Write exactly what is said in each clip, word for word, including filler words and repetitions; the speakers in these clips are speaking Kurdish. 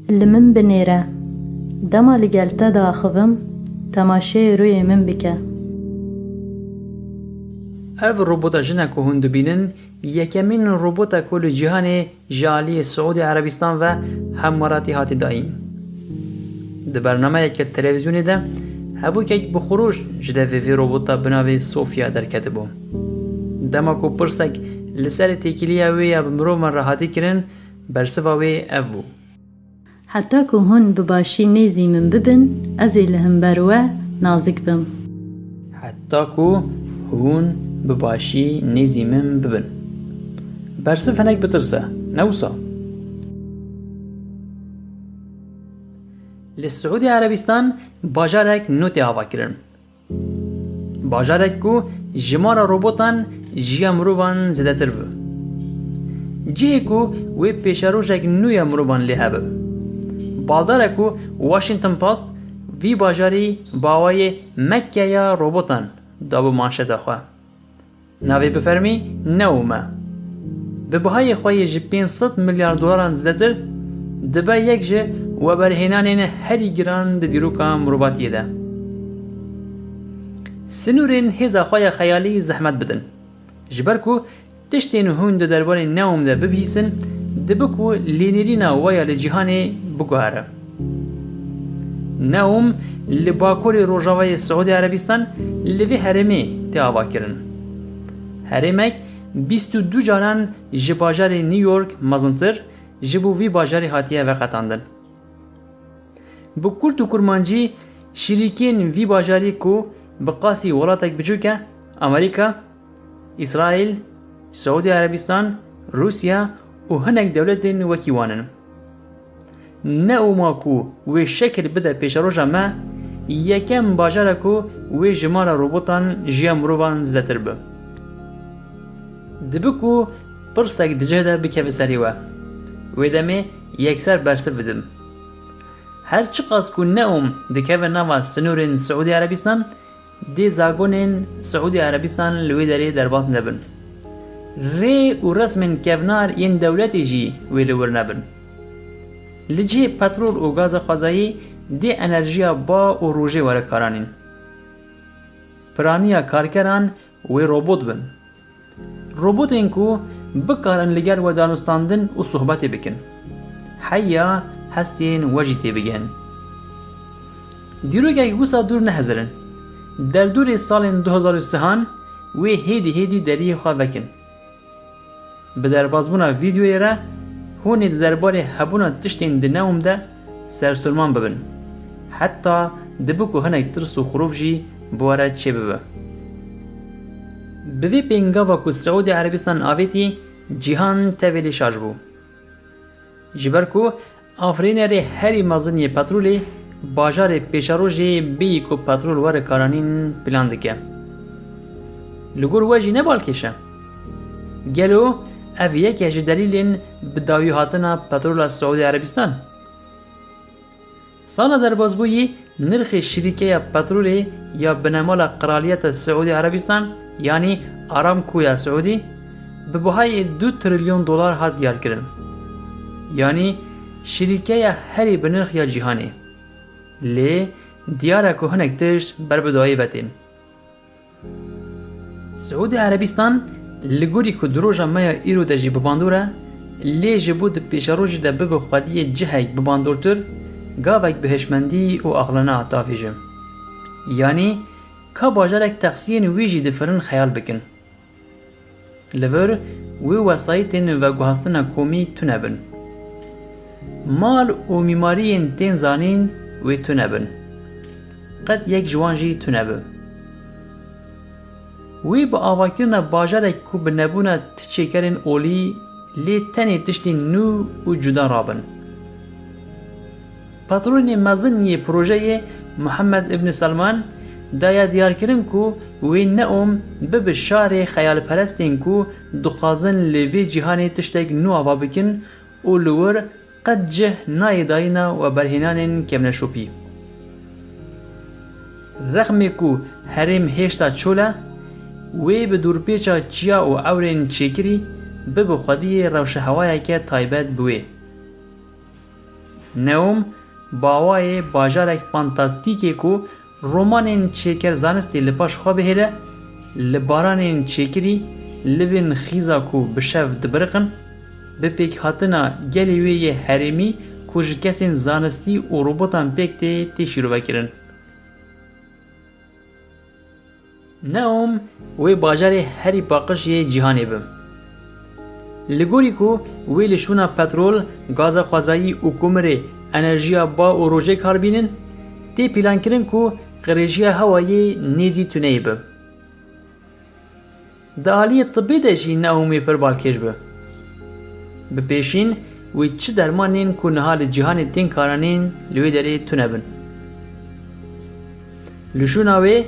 Li min binêre. Dema li gel te diaxivim, temaşeyê rûyê min bike. Ev robota jina ku hûn dibînin, yekemîn robota ku li cîhanê ji aliyê Siûdî Erebistan ve hemwelatî hate dayîn. Di bernameyeke televîzyonê de hevokek bi xuroş ji devê vê robota bi navê Sofya derketibû. Dema ku pirsek li ser têkiliya wê ya bi mirovan re hate kirin, bersiva wê ev bû. Heta ku hûn bi başî nêzî min bibin, ez ê li himber we nazik bim. Heta ku hûn bi başî nêzî min bibin. Bersiv hinek bitirse, ne wisa? Li Siûdî Erebistan bajarek nû tê avakirin. Bajarek ku jimara robotan ji ya mirovan zêdetir bi. Cihê ku wê pêşerojek nû ya mirovan lê hebe. Baldar e ku Washington Post vî bajarî bi awayê Mekkeya robotan dabû manşeta xwe. Navê bi fermî Neum e. Bi bihayê xwe yê ji pênc sed milyar dolaran zêdetir, dibe yek ji weberhênanên herî giran di dîroka mirovatiyê de. Sinûrên hêza xwe ya xeyalî zehmet bidin. Ji ber ku tiştên hûn di derbarê Neum de bibihîsin, dibe ku lênêrîna we ya li cîhanê biguhere. Neum li bakurê rojavayê Siûdî Erebistan li vê herêmê tê avakirin. Herêmek bîst û du caran ji bajarê New York mezintir ji bo vî bajarê hatiye veqetandin. Bi kurt û kurmancî, şirîkên vî bajarî ku bi qasî welatek biçûk e, Amerîka, Îsraîl, Siûdî Erebistan, Rûsya û hinek dewletên wekî wan in. Neuma ku wê şekil bide pêşeroja me, yekem bajar e ku wê jimara robotan ji ya mirovan zêdetir be. Dibe ku pirsek di cih de bikeve serê we. Wê demê yekser bersiv bidim. Her çiqas ku Neum dikeve nava sinûrên Siûdî Erebistan, dê zagonên Siûdî Erebistan li wê derê derbas nebin. Rê û resmên kevnar yên dewletê jî wê li wir nebin. Li cihê petrol û gaza xwezayî dê enerjiya ba û rojê were karanîn. Piraniya karkeran wê robot bin. Robotên ku bikarin li gel we danûstandin û sohbetê bikin. Heya hestên we jî têbigehin. Dîrokek wisa dûr nehizirin. Derdorê salên du hezar û sêhan wê hêdî hêdî deriyê xwe vekin. Bi derbasbûna vîdyoyê re hûn ê di derbarê hebûna tiştên di Neum de sersorman bibin. Heta dibe ku hinek tirs û xirov jî bi we re çêbibe. Bi vê pêngava ku Siûdî Erebistan avêtî, cîhan tevê lê şaş bû. Ji ber ku afirînerê herî mezin yê petrolê bajarê pêşerojê bêyî ku petrol were karanîn plan dike. Li gor we jî ne balkêş e? Gelo ev yek e ji delîlên bi dawî hatina petrola Siûdî Erebistan? Sala derbasbûyî nirxê şirîkeya petrolê ya binemala Qiraliyeta Siûdî Erebistan, yanî Aramco ya Siûdî, bi buhayê du trilyon dolar hat diyarkirin. Yanî şirîkeya herî bi nirx ya cîhanê. Lê diyar e ku hinek tişt ber bi dawî ve tên. Siûdî Erebistan li gorî ku di roja me ya îro de jî bi bandor e, lê ji bo di pêşerojê de bibe xwediyê cihek bi bandortir, gavek bi hişmendî û aqilane hat avêje. Yanî ka bajarek texsiyên wî jî difirin xeyal bikin. Li vir wê wesayîtên veguhastina komî tune bin. Mal û mîmariyên tên zanîn wê tune bin. Qet yek ji wan jî tune be. Wê bi avakirina bajarek ku bi nebûna ti çêkerên olî lê tenê tiştên nû û cuda rabin. Patronê mezin yê projeyê Muhammed Ibn Salman daye diyarkirin ku wê Neom bibe şarê xeyalperestên ku dixwazin li vê cîhanê tiştek nû ava bikin û li wir qet cih nayê dayîna weberhênanên kevneşopî. Rexmê ku herêm hêşta çol e, wê bi dûrpêça çiya û ewrên çêkirî bibe xwediyê rewşehewayeke taybet bi wê. Neom, bi awayê bajarek fantastîkê ku romanên çêker zanistê li paş xwe bihêle, li baranên çêkirî, libên xîza ku bi şev dibiriqin, bi pêkhatina gelê wê yê herêmî ku ji kesên zanistî û robotan pêk tê, tê şîrovekirin. Neom wê bajarê herî paqij yê cîhanê bi. Li gorî ku wê li şûna petrol, gaza xwezayî û komirê enerjiya ba û rojê kar bînin, tê pîlankirin ku qirêjiya hewayê nêzî tuneyê bi. Di aliyê tibê de jî Neomê pir balkêş bi. Bi pêşîn wê çi dermanên ku niha li cîhanê tên karanîn li wê derê tune bin. Li şûna wê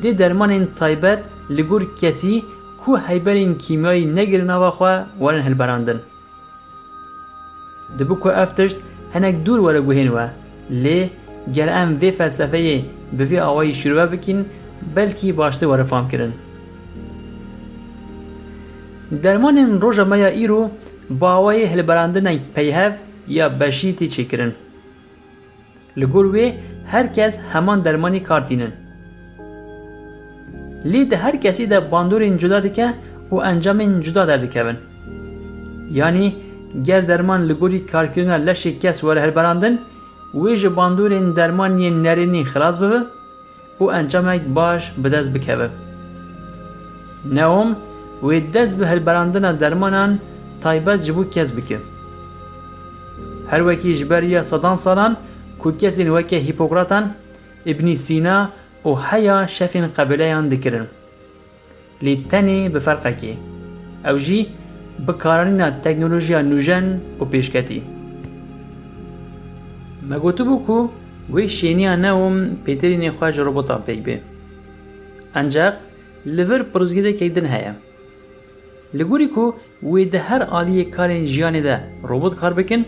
dê dermanên taybet li gor kesî ku heyberên kîmyayî negirin ava xwe werin hilberandin. Dibi ku ev tişt hinek dûr were guhên we, lê ger em vê felsefeyê bi vê awayî şîrove bikîn, belkî baştir were famkirin. Dermanên roja me ya îro bi awayê hilberandinek peyhev ya beşî tê çêkirin. Li gor wê her kes heman dermanî kar tînin. Lê di her kesî de bandorên cuda dike û encamên cuda derdikevin. Yanî ger derman li gorî karkirina leşê kes were hilberandin, wê ji bandorên derman yên nerênî xilas bibe û encamek baş bi dest bikeve. Neom wê dest bi hilberandina dermanan taybet ji bo kes bike. Her wekî ji ber ya sedan salan ku kesên weke Hîpokratan, Îbnî Sîna û heya şefên qebîleyan dikirin. Lê tenê bi ferqekê. Ew jî bi karanîna teknolojiya nûjen û pêşketî. Me gotibû ku wê şêniya Neom pêtirînê xwe ji robotan pêk bê. Enceq li vir pirsgirêkek din heye. Li gorî ku wê di her aliyê karên jiyanê de robot kar bikin,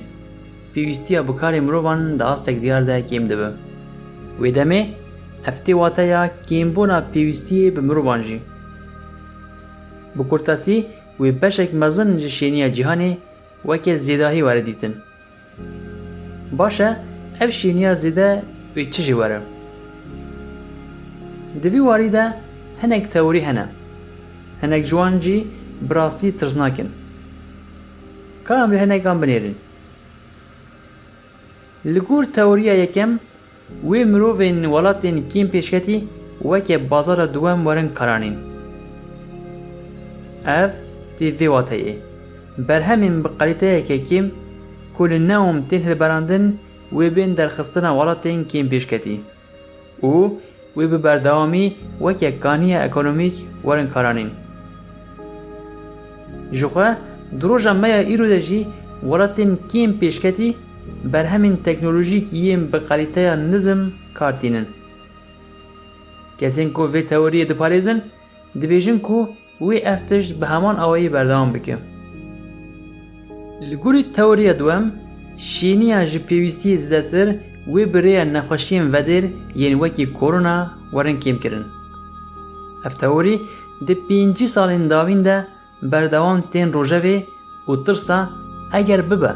pêwîstiya bi karê mirovan di astek diyar de kêm dibe. Wê demê ev tê wateya kêmbûna pêwîstiyê bi mirovan jî. Bi kurtasî wê beşek mezin ji şêniya cîhanê weke zêdahî were dîtin. Baş e, ev şêniya zêde wê çi jê were? Di vî warî de hinek teorî hene. Hinek ji wan jî bi rastî tirsnak in. Ka em li hinekan binêrin. Li gor teoriya yekem, wê mirovên welatên kêm pêşketî weke bazara duwem werin karanîn. Ev tê vê wateyê. Berhemên bi kalîteyeke kêm ku li Neom tên hilberandin wê bên derxistina welatên kêm pêşketî û wê bi berdewamî weke kaniya ekonomîk werin karanîn. Jixwe di roja me ya îro de jî welatên kêm pêşketî berhemên teknolojîk yên bi kalîteya nizm kar tînin. Kesên ku vê teoriyê diparêzin, dibêjin ku wê ev tişt bi heman awayî berdewam bike. Li gorî teoriya duwem, şêniya ji pêwîstiyê zêdetir wê bi rêya nexweşiyên vedêr yên wekî korona werin kêmkirin. Ev teorî di pêncî salên dawîn de berdewam tên rojevê û tirsa eger bibe,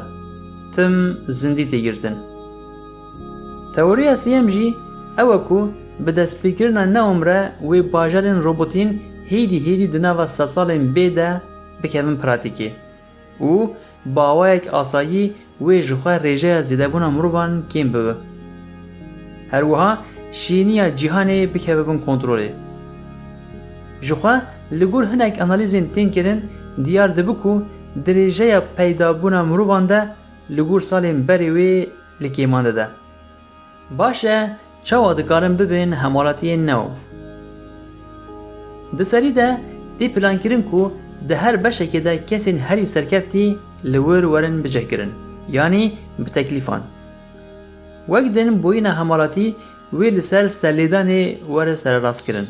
tim zindî tê girtin. Teoriya sêyem jî ew e ku bi destpêkirina Neom re wê bajarên robotîn hêdî hêdî di nava sedsalên bê de bikevin pratîkê û bi awayek asayî wê jixwe rêjeya zêdebûna mirovan kêm bibe. Her wiha şêniya cîhanê bikeve bin kontrolê. Jixwe li gor hinek analîzên tên kirin diyar dibe ku dirêjeya peydabûna mirovan de li gor salên berê wê li kêman dide. Baş e, çawa dikarin bibin hemalatiyên Neom? Di serî de tê plankirin ku di her beşekê de kesên herî serkeftî li wir werin bicihkirin, yanî bi teklîfan. Wek din boyîna hemalatî wê li ser serlêdanê were sererastkirin.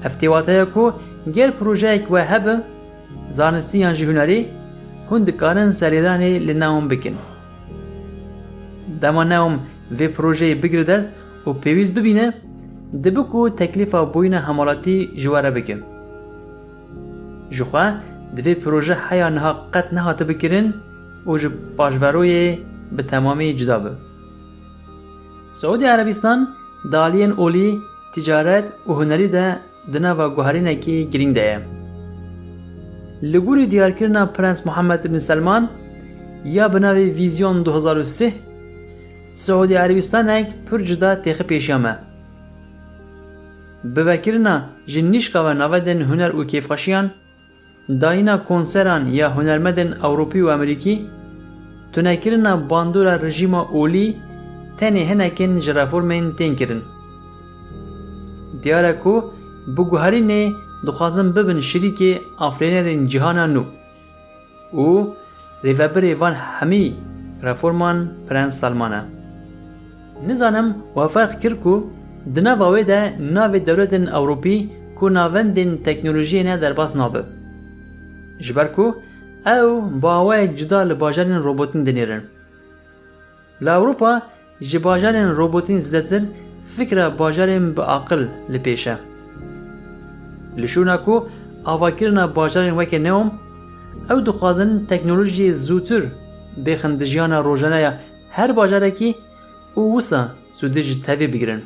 Ev tê wateya ku ger projeyek we hebe, zanistî yan jî hunerî, hûn dikarin serlêdanê li Neom bikin. Dema Neom vê projeyê bigire dest û pêwîst bibîne, dibe ku teklîfa bûyîna hemalatî ji we re bike. Jixwe di vê proje heya niha qet nehatibe kirin û ji paşveroyê bi temamî cuda be. Siûdî Erebîstan di aliyên olî, ticaret û hunerî de di nava guherînekî girîng de ye. Li gorî diyarkirina Prens Muhammed bin Selman ya bi navê Vîzyon du hezar û sih, Siûdî Erebîstanek pir cuda têxe pêşiya me. Bi vekirina ji nîşka ve navendên huner û kêfxweşiyan, dayîna konseran ya hunermendên Ewropî û Amerîkî, tunekirina bandora rejîma olî tenê hinekên ji reformên tên kirin. Diyar e ku bi guherînê dixwazin bibin şirîkê afirînerên cîhana nû û rêvebirê van hemî reforman Prens Salman e. Nizanim we ferq kir ku di nava wê de navê dewletên Ewropî ku navendên teknolojiyê ne derbas nabe. Ji ber ku ew bi awayek cuda li bajarên robotîn dinêrin. Li Ewropa ji bajarên robotîn zêdetir fikra bajarên bi aqil li pêş e. Li şûna ku avakirina bajarên weke Neom, ew dixwazin teknolojiyê zûtir bêxin di jiyana rojane ya her bajarekî û wisa sûdê ji tevê bigirin.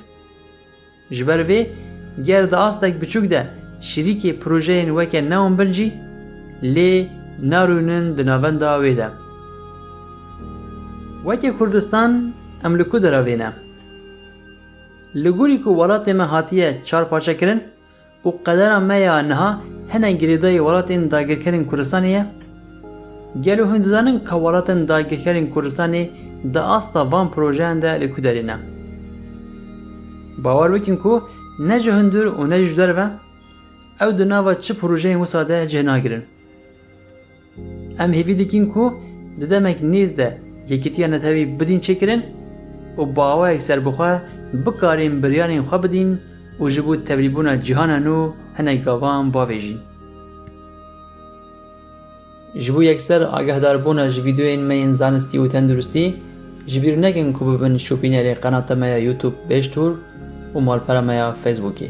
Ji ber vê, ger di astek biçûk de şirîkê projeyên weke Neom bin jî, lê narûnin di navenda wê de. Weke Kurdistan em li ku deravê ne? Li gorî ku welatê me hatiye çar parçe kirin û qedera me ya niha hinek girêdayî welatên dagirkerên Kurdistanê ye, gelo hûn dizanin ka welatên dagirkerên Kurdistanê di asta van projeyan de li ku derê ne? Bawer bikin ku ne ji hundir û ne ji derve ew di nava çi projeyên wisa de cih nagirin. Em hêvî dikin ku di demek nêz de yekîtiya netewî bidîn çêkirin û bi awayek serbixwe bikarîn biryarên xwe bidîn û ji bo tevlîbûna cîhana nû hinek gavan bavêjîn. Ji bo yekser agehdarbûna ji vîdeoyên me yên zanistî û tenduristî, ji bîr nekin ku bibin şopînerê qenata me ya YouTube Bêjtûr û malpera me ya Facebookê.